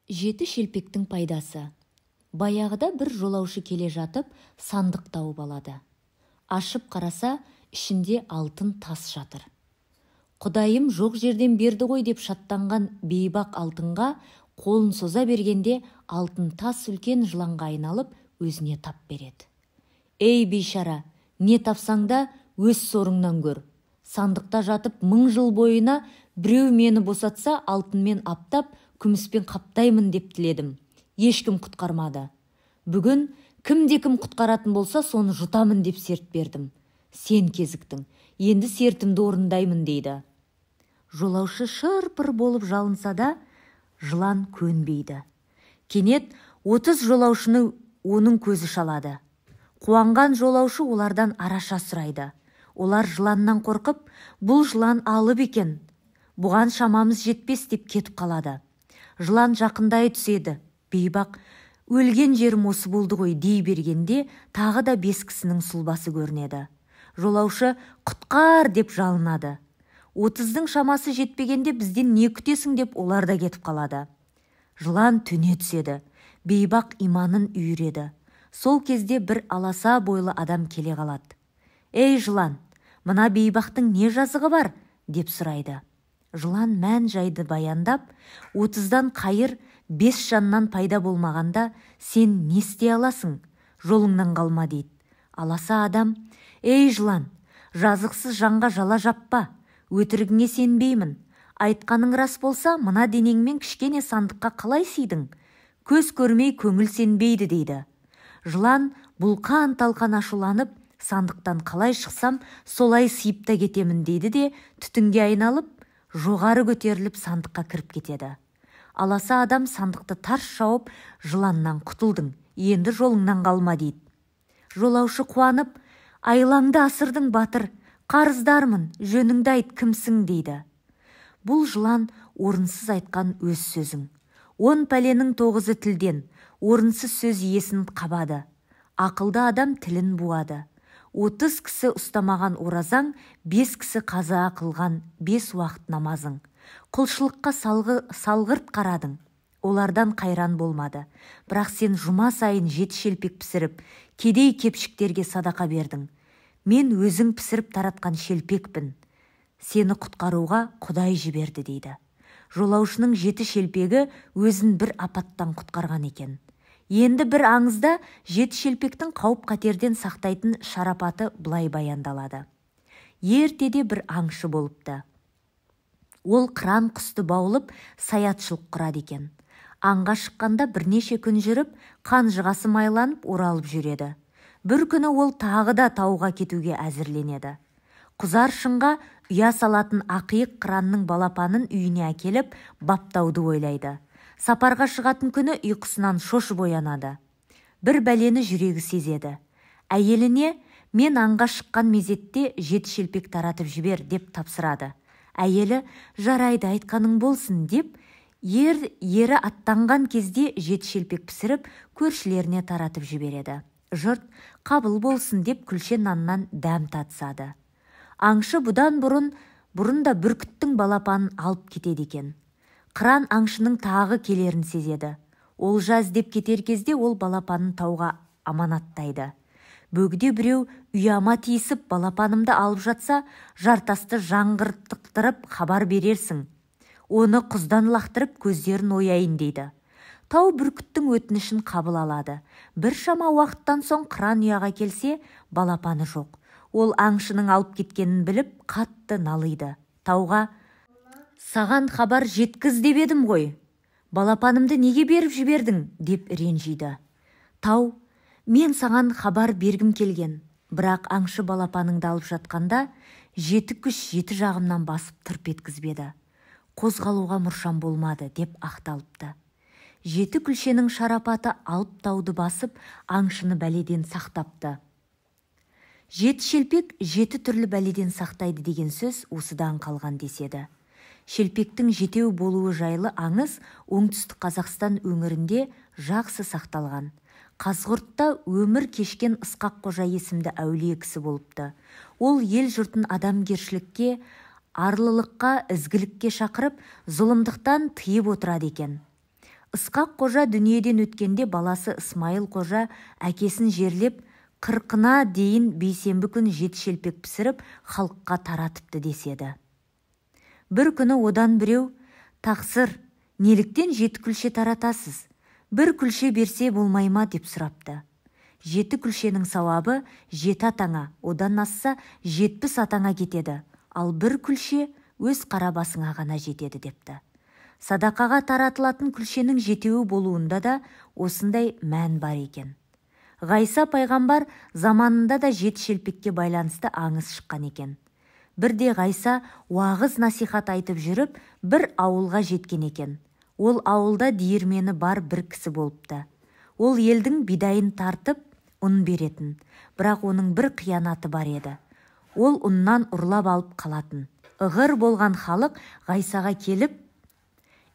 Жеті шелпектің пайдасы. Баяғыда бір жолаушы келе жатып, сандық тауып алады. Ашып қараса, ішінде алтын тас жатыр. Құдайым жоқ жерден берді ғой деп шаттанған бейбақ алтынға қолын соза бергенде алтын тас үлкен жыланға айналып, өзіне тап береді. Ей бейшара, не тапсаң да өз сорыңнан көр. Сандықта жатып 1000 жыл бойына біреу мені босатса, алтынмен аптап, күміспен қаптаймын деп тіледім. Ешкім құтқармады. Бүгін кімде-кім құтқаратын болса, соны жұтамын деп серт бердім. Сен кезіктің, енді сертімді орындаймын дейді. Жолаушы шыр-пыр болып жалынса да, жылан көнбейді. Кенет 30 жолаушыны оның көзі шалады. Қуанған жолаушы олардан араша сұрайды. Олар жыланнан қорқып, бұл жылан алып екен, бұған шамамыз жетпес деп кетіп қалады. Жылан жақындай түседі. Бейбақ, өлген жерім осы болды ғой дей бергенде, тағы да 5 кісінің сұлбасы көрінеді. Жолаушы құтқар деп жалынады. 30-дың шамасы жетпегенде бізден не күтесің деп олар да кетіп қалады. Жылан төне түседі. Бейбақ иманын үйіреді. Сол кезде бір аласа бойлы адам келе қалады. Ей жылан, мына бейбақтың не жазығы бар? Деп сұрайды. Жылан мән жайды баяндап, 30-дан қайыр, 5 жаннан пайда болмағанда сен не істей аласың? Жолыңнан қалма дейді. Аласа адам, ей жылан, жазықсыз жанға жала жаппа, өтірігіңе сенбеймін. Айтқаның рас болса, мына денеңмен кішкене сандыққа қалай сыйдың? Көз көрмей көңіл сенбейді дейді. Жылан бұлқан-талқан ашуланып, сандықтан қалай шықсам, солай сыйып та кетемін дейді де, түтінге айналып, жоғары көтеріліп сандыққа кіріп кетеді. Аласа адам сандықты тарс жауып, жыланнан құтылдың, енді жолыңнан қалма дейді. Жолаушы қуанып, айлаңды асырдың батыр, қарыздармын, жөніңді айт кімсің дейді. Бұл жылан орынсыз айтқан өз сөзің. 10 пәленің 9-ы тілден, орынсыз сөз иесін қабады. Ақылды адам тілін буады. 30 кісі ұстамаған оразаң, 5 кісі қаза қылған 5 уақыт намазың. Құлшылыққа салғырт қарадың, олардан қайран болмады. Бірақ сен жұма сайын 7 шелпек пісіріп, кедей кепшіктерге садақа бердің. Мен өзің пісіріп таратқан шелпекпін. Сені құтқаруға Құдай жіберді дейді. Жолаушының 7 шелпегі өзін бір апаттан құтқарған екен. Енді бір аңызда 7 шелпектің қауіп-қатерден сақтайтын шарапаты былай баяндалады. Ертеде бір аңшы болыпты. Ол қыран құсты баулып, саятшылық құрады екен. Аңға шыққанда бірнеше күн жүріп, қанжығасы майланып оралып жүреді. Бір күні ол тағы да тауға кетуге әзірленеді. Құзар шыңға ұя салатын ақиық қыранның балапанын үйіне әкеліп, баптауды ойлайды. Сапарға шығатын күні ұйқысынан шошып оянады. Бір бәлені жүрегі сезеді. Әйеліне, мен аңға шыққан мезетте 7 шелпек таратып жібер деп тапсырады. Әйелі, жарайды айтқаның болсын деп, ері аттанған кезде 7 шелпек пісіріп, көршілеріне таратып жібереді. Жұрт қабыл болсын деп күлше наннан дәм татысады. Аңшы бұдан бұрын да бүркіттің балапанын алып кетеді екен. Қыран аңшының тағы келерін сезеді. Олжа іздеп кетер кезде ол балапанын тауға аманаттайды. Бөгде біреу ұяма тиісіп балапанымды алып жатса, жартасты жаңғыртықтырып хабар берерсің. Оны құздан лақтырып көздерін ояйын дейді. Тау бүркіттің өтінішін қабыл алады. Біршама уақыттан соң қыран ұяға келсе, балапаны жоқ. Ол аңшының алып кеткенін біліп, қатты налиды. Тауға, саған хабар жеткіз деп едім ғой. Балапанымды неге беріп жібердің, деп ренжиді. Тау, мен саған хабар бергім келген, бірақ аңшы балапаныңды алып жатқанда, 7 күш 7 жағымнан басып тырп еткізбеді. Қозғалуға мұршам болмады, деп ақталыпты. 7 күлшенің шарапаты алып тауды басып, аңшыны бәледен сақтапты. 7 шелпек 7 түрлі бәледен сақтайды деген сөз осыдан қалған деседі. Шелпектің жетеу болуы жайлы аңыз Оңтүстік Қазақстан өңірінде жақсы сақталған. Қазғұртта өмір кешкен Ысқақ қожа есімді әулие кісі болыпты. Ол ел жұртын адамгершілікке, арлылыққа, ізгілікке шақырып, зұлымдықтан тыйып отырады екен. Ысқақ қожа дүниеден өткенде баласы Ысмайыл қожа әкесін жерлеп, 40-ына дейін бейсенбі күн 7 шелпек пісіріп, халыққа таратыпты деседі. Бір күні одан біреу, «Тақсыр, неліктен 7 күлше таратасыз? Бір күлше берсе болмай ма?» деп сұрапты. 7 күлшенің сауабы 7 атаңа, одан асса 70 атаңа кетеді, ал бір күлше өз қара басыңа ғана жетеді депті. Садақаға таратылатын күлшенің 7 болуында да осындай мән бар екен. Ғайса пайғамбар заманында да 7 шелпекке байланысты аңыз шыққан екен. Бірде Ғайса уағыз насихат айтып жүріп, бір ауылға жеткен екен. Ол ауылда диірмені бар бір кісі болыпты. Ол елдің бидайын тартып, ұн беретін. Бірақ оның бір қиянаты бар еді. Ол ұннан ұрлап алып қалатын. Ығыр болған халық Ғайсаға келіп,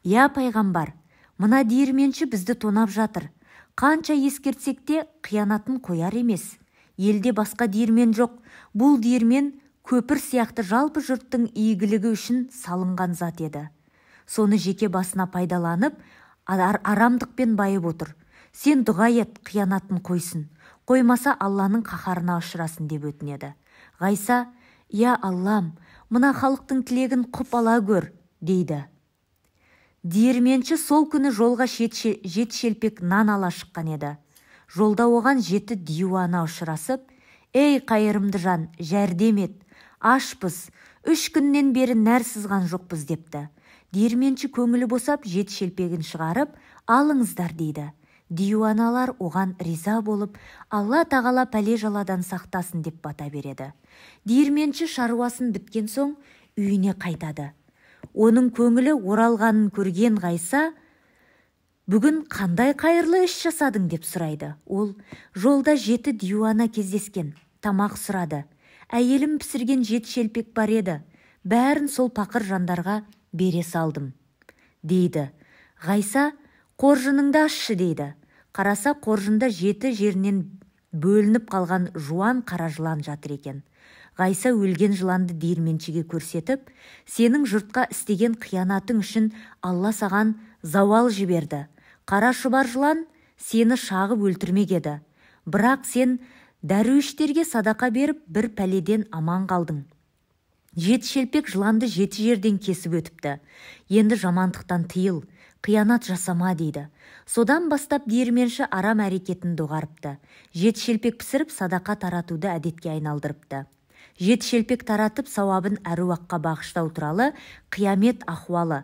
«Я пайғамбар, мына диірменші бізді тонап жатыр. Қанша ескертсек те қиянатын қояр емес. Елде басқа диірмен жоқ. Бұл диірмен көпір сияқты жалпы жұрттың игілігі үшін салынған зат еді. Соны жеке басына пайдаланып, арамдықпен байып отыр. Сен дұға ет, қиянатын қойсын. Қоймаса Алланың қаһарына ұшырасын» деп өтінеді. Ғайса, «Я Аллам, мына халықтың тілегін құп ала көр», дейді. Диірменші сол күні жолға 7 шелпек нан ала шыққан еді. Жолда оған 7 диуана ұшырасып, «Ей, қайырымды жан, жәрдем ет, ашпыз, 3 күннен бері нәр сызған жоқпыз» депті. Диірменші көңілі босап, 7 шелпегін шығарып, «Алыңыздар» дейді. Диуаналар оған риза болып, Алла тағала пәле-жаладан сақтасын деп бата береді. Диірменші шаруасын біткен соң үйіне қайтады. Оның көңілі оралғанын көрген Ғайса, «Бүгін қандай қайырлы іс жасадың?» деп сұрайды. Ол, «Жолда 7 диуана кездескен, тамақ сұрады. Әйелім пісірген 7 шелпек бар еді, бәрін сол пақыр жандарға бере салдым», дейді. Ғайса, «Қоржыныңды ашшы» дейді. Қараса, қоржында 7 жерінен бөлініп қалған жуан қара жылан жатыр екен. Ғайса өлген жыланды диірменшіге көрсетіп, «Сенің жұртқа істеген қиянатың үшін Алла саған зауал жіберді. Қара шұбар жылан сені шағып өлтірмек еді. Бірақ сен дәруіштерге садақа беріп, бір пәледен аман қалдың. 7 шелпек жыланды 7 жерден кесіп өтіпті. Енді жамандықтан тыйыл, қиянат жасама» дейді. Содан бастап диірменші арам әрекетін доғарыпты. 7 шелпек пісіріп, садақа таратуды әдетке айналдырыпты. 7 шелпек таратып, сауабын әруаққа бағыштау туралы «Қиямет ахуалы»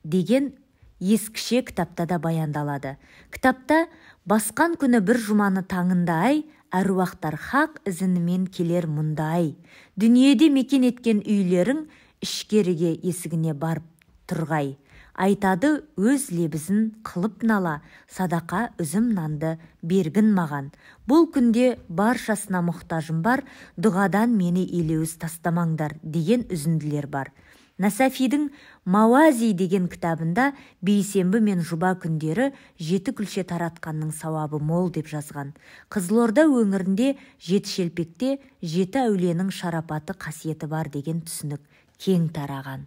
деген ескіше кітапта да баяндалады. Кітапта басқан күні бір жұманы таңында ай, әруақтар хақ ізінімен келер мұнда ай. Дүниеде мекен еткен үйлерің ішкеріге есігіне барып тұрғай. Айтады өз лебізін қылып нала, садақа үзім нанды бергін маған. Бұл күнде баршасына мұқтажым бар, дұғадан мені елеуіз тастамаңдар деген үзінділер бар. Насафидің Мауази деген кітабында бейсенбі мен жұба күндері 7 күлше таратқанның сауабы мол деп жазған. Қызылорда өңірінде 7 шелпекте 7 әулиенің шарапаты қасиеті бар деген түсінік кең тараған.